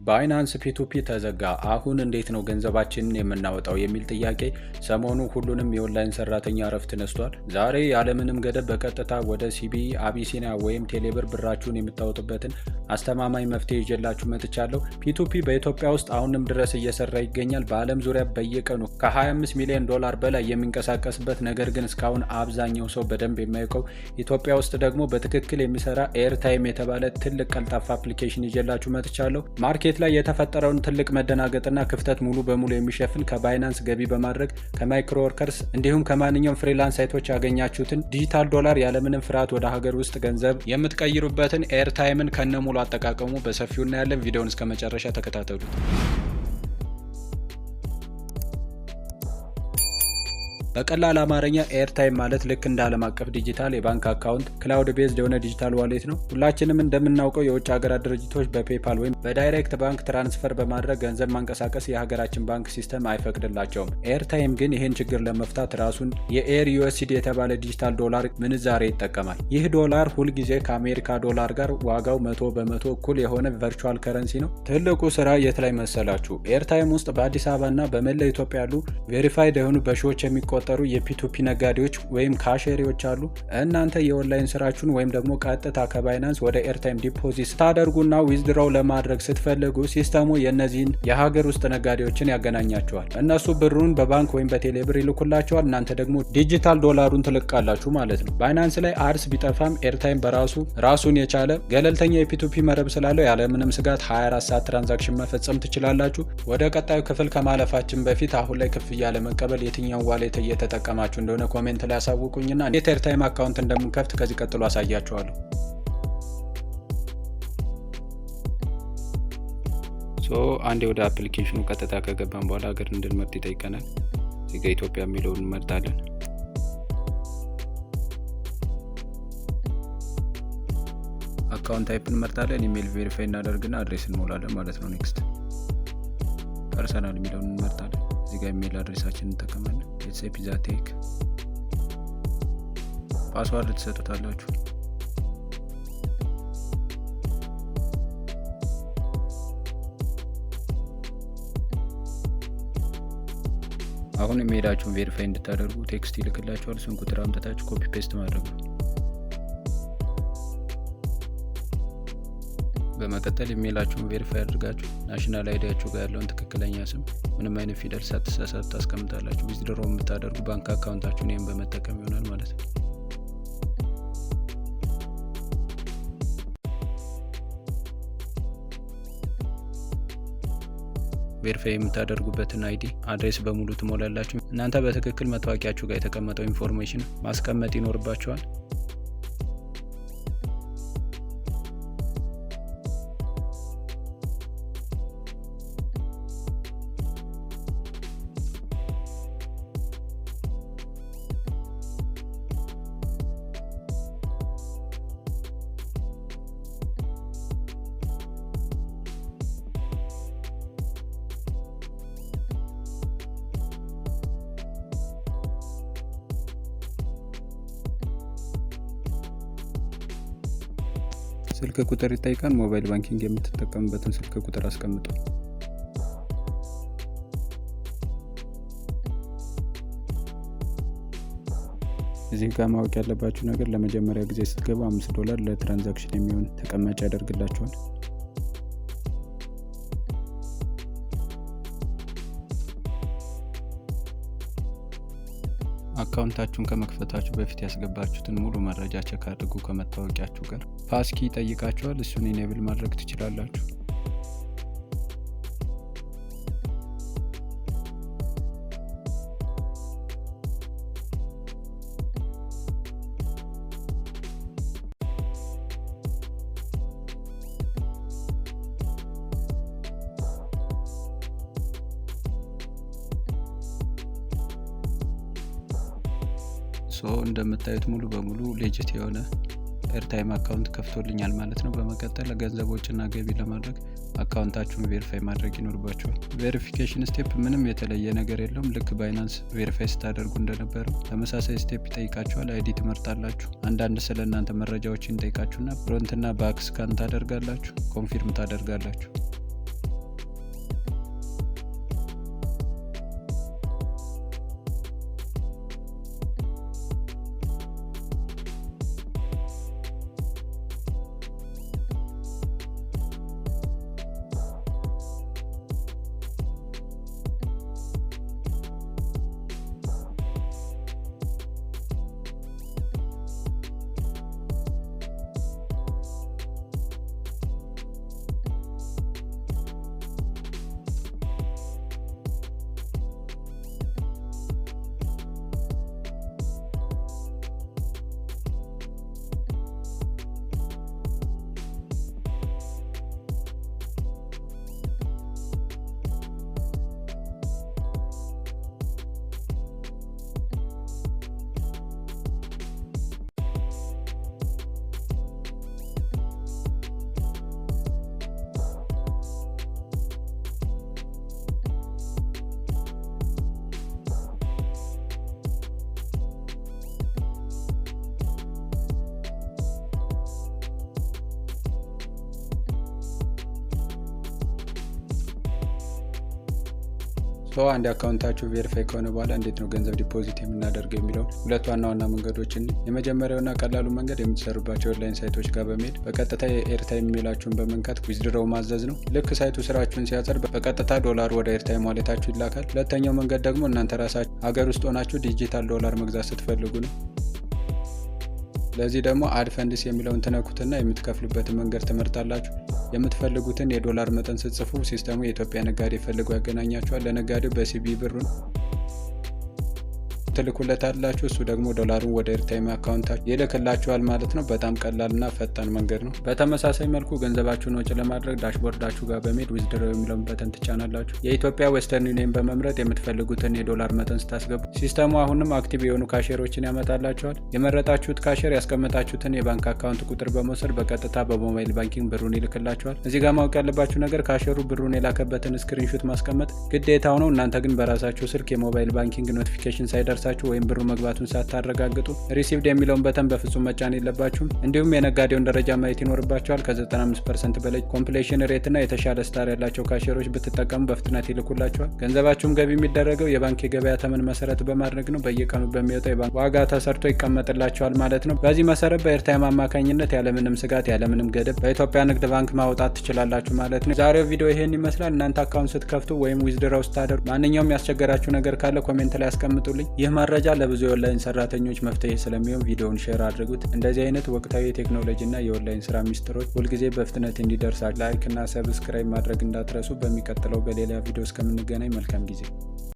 Binance P2P ተዘጋ፣ አሁን እንዴት ነው ገንዘባችንን የምናወጣው የሚል ጥያቄ ሰሞኑ ሁሉንም የኦንላይን ሰራተኛ እረፍት ነስቷል። ዛሬ ያለምንም ገደብ በቀጥታ ወደ CBE፣ አቢሲኒያ ወይም ቴሌብር ብራችሁን የምታወጡበትን አስተማማኝ መፍትሄ ይዤላችሁ መጥቻለሁ። P2P በኢትዮጵያ ውስጥ አሁንም ድረስ እየሰራ ይገኛል። በዓለም ዙሪያ በየቀኑ ከ25 ሚሊዮን ዶላር በላይ የሚንቀሳቀስበት፣ ነገር ግን እስካሁን አብዛኛው ሰው በደንብ የማያውቀው፣ ኢትዮጵያ ውስጥ ደግሞ በትክክል የሚሰራ Airtime የተባለ ትልቅ ቀልጣፋ application ይዤላችሁ መጥቻለሁ። Market ላይ የተፈጠረውን ትልቅ መደናገጥና ክፍተት ሙሉ በሙሉ የሚሸፍን፣ ከ Binance ገቢ በማድረግ፣ ከ Microworkers እንዲሁም ከማንኛውም freelance site ኦች ያገኛችሁትን ዲጂታል ዶላር ያለምንም ፍርሃት ወደ ሀገር ውስጥ ገንዘብ የምትቀይሩበትን Airtime ን ከነሙሉ አጠቃቀሙ በሰፊው እናያለን። ቪዲዮውን እስከ መጨረሻ ተከታተሉት። በቀላል አማርኛ Airtime ማለት ልክ እንደ ዓለም አቀፍ ዲጂታል የባንክ account cloud based የሆነ digital wallet ነው። ሁላችንም እንደምናውቀው የውጭ ሀገራት ድርጅቶች በ PayPal ወይም በ direct bank transfer በማድረግ ገንዘብ ማንቀሳቀስ የሀገራችን ባንክ system አይፈቅድላቸውም። Airtime ግን ይህን ችግር ለመፍታት ራሱን የ Air USD የተባለ ዲጂታል ዶላር ምንዛሬ ይጠቀማል። ይህ ዶላር ሁልጊዜ ከአሜሪካ ዶላር ጋር ዋጋው 100% እኩል የሆነ virtual currency ነው። ትልቁ ስራ የት ላይ መሰላችሁ? Airtime ውስጥ በአዲስ አበባና በመላ ኢትዮጵያ ያሉ verified የሆኑ በሺዎች የሚቆጠሩ የ P2P ነጋዴዎች ወይም cashier ዎች አሉ። እናንተ የኦንላይን ስራችሁን ወይም ደግሞ ቀጥታ ከ Binance ወደ Airtime deposit ስታደርጉና withdraw ለማድረግ ስትፈልጉ system ኡ የእነዚህን የሀገር ውስጥ ነጋዴዎችን ያገናኛቸዋል። እነሱ ብሩን በባንክ ወይም በቴሌብር ይልኩላቸዋል። እናንተ ደግሞ ዲጂታል ዶላሩን ትልቃላችሁ ማለት ነው። Binance ላይ ads ቢጠፋም Airtime በራሱ ራሱን የቻለ ገለልተኛ የ P2P መረብ ስላለው ያለምንም ስጋት 24 ሰዓት transaction መፈጸም ትችላላችሁ። ወደ ቀጣዩ ክፍል ከማለፋችን በፊት አሁን ላይ ክፍያ ለመቀበል የትኛውን wallet እየተጠቀማችሁ እንደሆነ comment ላይ አሳውቁኝና እንዴት Airtime account እንደምንከፍት ከዚህ ቀጥሎ አሳያችኋለሁ። So አንዴ ወደ application ኑ ቀጥታ ከገባን በኋላ ሀገር እንድንመርጥ ይጠይቀናል። እዚህ ጋ ኢትዮጵያ የሚለውን እንመርጣለን። Account type እንመርጣለን። Email verify እናደርግና address እንሞላለን ማለት ነው። Next personal የሚለውን እንመርጣለን። እዚህ ጋር email address ኣችን እንጠቀማለን። ቤተሰብ ፒዛ ቴክ፣ password ትሰጡታላችሁ። አሁን email ኣችሁን verify እንድታደርጉ text ይልክላችኋል። እሱን ቁጥር አምጥታችሁ copy paste ማድረግ ነው። በመቀጠል email ኣችሁን verify አድርጋችሁ national ID ያችሁ ጋር ያለውን ትክክለኛ ስም ምንም አይነት ፊደል ሳትሳሳቱ ታስቀምጣላችሁ። Withdraw የምታደርጉ ባንክ account ኣችሁን ይህን በመጠቀም ይሆናል ማለት ነው። Verify የምታደርጉበትን ID፣ address በሙሉ ትሞላላችሁ። እናንተ በትክክል መታወቂያችሁ ጋር የተቀመጠው information ማስቀመጥ ይኖርባችኋል። ስልክ ቁጥር ይጠይቃል። Mobile banking የምትጠቀሙበትን ስልክ ቁጥር አስቀምጡ። እዚህ ጋር ማወቅ ያለባችሁ ነገር ለመጀመሪያ ጊዜ ስትገቡ 5 ዶላር ለ transaction የሚሆን ተቀማጭ ያደርግላችኋል። Account ኣችሁን ከመክፈታችሁ በፊት ያስገባችሁትን ሙሉ መረጃ check አድርጉ ከመታወቂያችሁ ጋር። Passkey ይጠይቃችኋል። እሱን enable ማድረግ ትችላላችሁ። So እንደምታዩት ሙሉ በሙሉ legit የሆነ Airtime account ከፍቶልኛል ማለት ነው። በመቀጠል ገንዘብ ወጪና ገቢ ለማድረግ account ኣችሁን verify ማድረግ ይኖርባችኋል። Verification step ምንም የተለየ ነገር የለውም። ልክ Binance verify ስታደርጉ እንደነበረው ተመሳሳይ step ይጠይቃችኋል። ID ትመርጣላችሁ። አንዳንድ ስለ እናንተ መረጃዎችን ይጠይቃችሁና front ና back scan ታደርጋላችሁ፣ confirm ታደርጋላችሁ። So አንድ account ኣችሁ verify ከሆነ በኋላ እንዴት ነው ገንዘብ deposit የምናደርገው የሚለውን ሁለት ዋና ዋና መንገዶችን። የመጀመሪያውና ቀላሉ መንገድ የምትሰሩባቸው online site ኦች ጋር በመሄድ በቀጥታ የ airtime የሚላችሁን በመንካት withdraw ማዘዝ ነው። ልክ site ኡ ስራችሁን ሲያጸድቅ በቀጥታ ዶላሩ ወደ airtime wallet ኣችሁ ይላካል። ሁለተኛው መንገድ ደግሞ እናንተ ራሳችሁ ሀገር ውስጥ ሆናችሁ ዲጂታል ዶላር መግዛት ስትፈልጉ ነው። ለዚህ ደግሞ add funds የሚለውን ትነኩትና የምትከፍሉበትን መንገድ ትመርጣላችሁ። የምትፈልጉትን የዶላር መጠን ስትጽፉ system ኡ የኢትዮጵያ ነጋዴ ፈልጎ ያገናኛችኋል። ለነጋዴው በ CBE ብሩን ትልኩለታላችሁ። እሱ ደግሞ ዶላሩን ወደ airtime account ኣችሁ ይልክላችኋል ማለት ነው። በጣም ቀላልና ፈጣን መንገድ ነው። በተመሳሳይ መልኩ ገንዘባችሁን ወጪ ለማድረግ dashboard ኣችሁ ጋር በመሄድ withdraw የሚለውን button ትጫናላችሁ። የኢትዮጵያ Western Union በመምረጥ የምትፈልጉትን የዶላር መጠን ስታስገቡ system ኡ አሁንም active የሆኑ cashier ኦችን ያመጣላችኋል። የመረጣችሁት cashier ያስቀመጣችሁትን የባንክ account ቁጥር በመውሰድ በቀጥታ በ mobile banking ብሩን ይልክላችኋል። እዚህ ጋር ማወቅ ያለባችሁ ነገር cashier ኡ ብሩን የላከበትን screenshot ማስቀመጥ ግዴታው ነው። እናንተ ግን በራሳችሁ ስልክ የ mobile banking notification ሳይደርሳችሁ ወይም ብሩ መግባቱን ሳታረጋግጡ received የሚለውን button በፍጹም መጫን የለባችሁም። እንዲሁም የነጋዴውን ደረጃ ማየት ይኖርባችኋል። ከ95% በላይ completion rate እና የተሻለ star ያላቸው cashier ኦች ብትጠቀሙ በፍጥነት ይልኩላችኋል። ገንዘባችሁም ገቢ የሚደረገው የባንክ የገበያ ተመን መሰረት በማድረግ ነው። በየቀኑ በሚወጣው የባንክ ዋጋ ተሰርቶ ይቀመጥላችኋል ማለት ነው። በዚህ መሰረት በ airtime አማካኝነት ያለምንም ስጋት ያለምንም ገደብ በኢትዮጵያ ንግድ ባንክ ማውጣት ትችላላችሁ ማለት ነው። ዛሬው ቪዲዮ ይሄን ይመስላል። እናንተ account ስትከፍቱ ወይም withdraw ስታደርጉ ማንኛውም ያስቸገራችሁ ነገር ካለ comment ላይ አስቀምጡልኝ። ይህ መረጃ ለብዙ የኦንላይን ሰራተኞች መፍትሄ ስለሚሆን ቪዲዮውን share አድርጉት። እንደዚህ አይነት ወቅታዊ የቴክኖሎጂ እና የኦንላይን ስራ ሚስጥሮች ሁልጊዜ በፍጥነት እንዲደርሳችሁ like እና subscribe ማድረግ እንዳትረሱ። በሚቀጥለው በሌላ ቪዲዮ እስከምንገናኝ መልካም ጊዜ።